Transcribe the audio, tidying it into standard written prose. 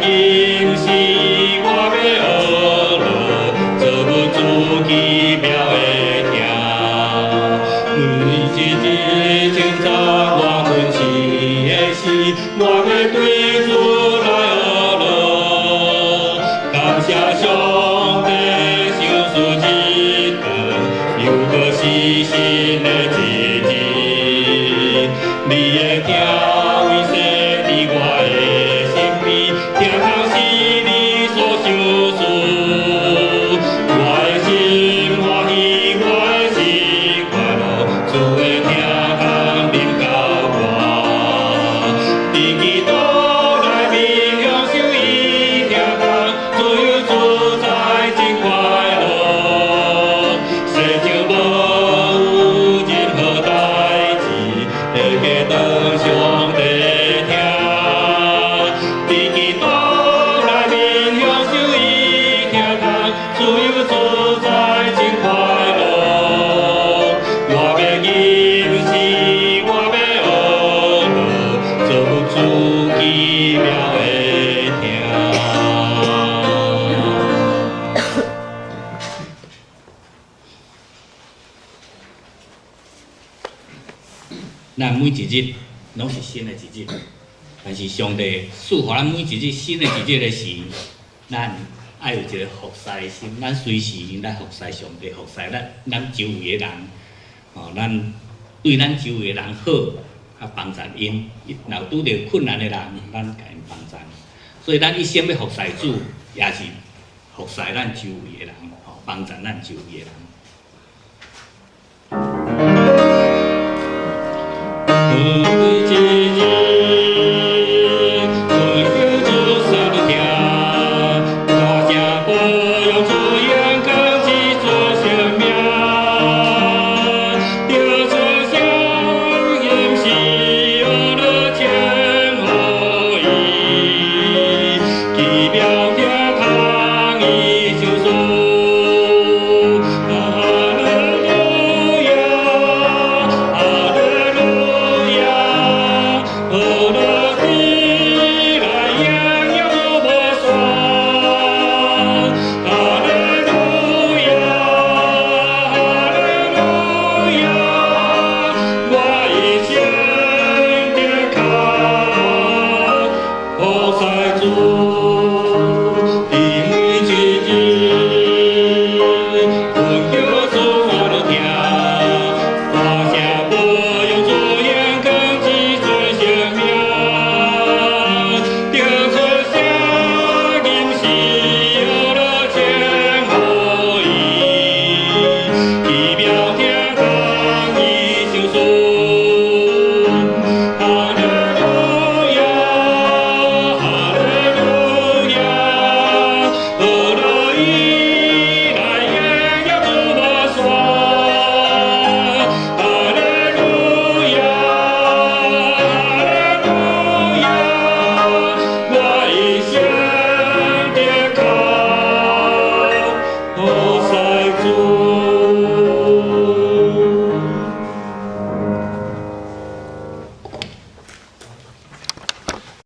吟詩，我欲學樂，造物主奇妙的疼。每一日清早我困醒的時，我欲對主來學樂，感謝上帝賞賜一頓，又閣是新的一日。你的疼為說佇我的身邊，疼痛是你所賞賜。我的心歡喜，我的心快樂，主的疼痛臨到我。佇基督內面享受伊疼痛，自由自在真快樂。世上無有任何代誌會過當上帝疼。佇基督內面享受伊疼痛，自由自在真快樂。我欲吟詩，我欲學樂，造物主奇妙的疼。咱每一日攏是新的一日，但是上帝賜予咱每一日新的一日的時，咱愛有一个服侍的心，咱隨時來服侍上帝，服侍咱周圍的人，吼，咱對咱周圍的人好，啊幫助𪜶，若有拄著困難的人，咱共𪜶幫助。所以咱一生欲服侍主，也是服侍咱周圍的人，吼，幫助咱周圍的人。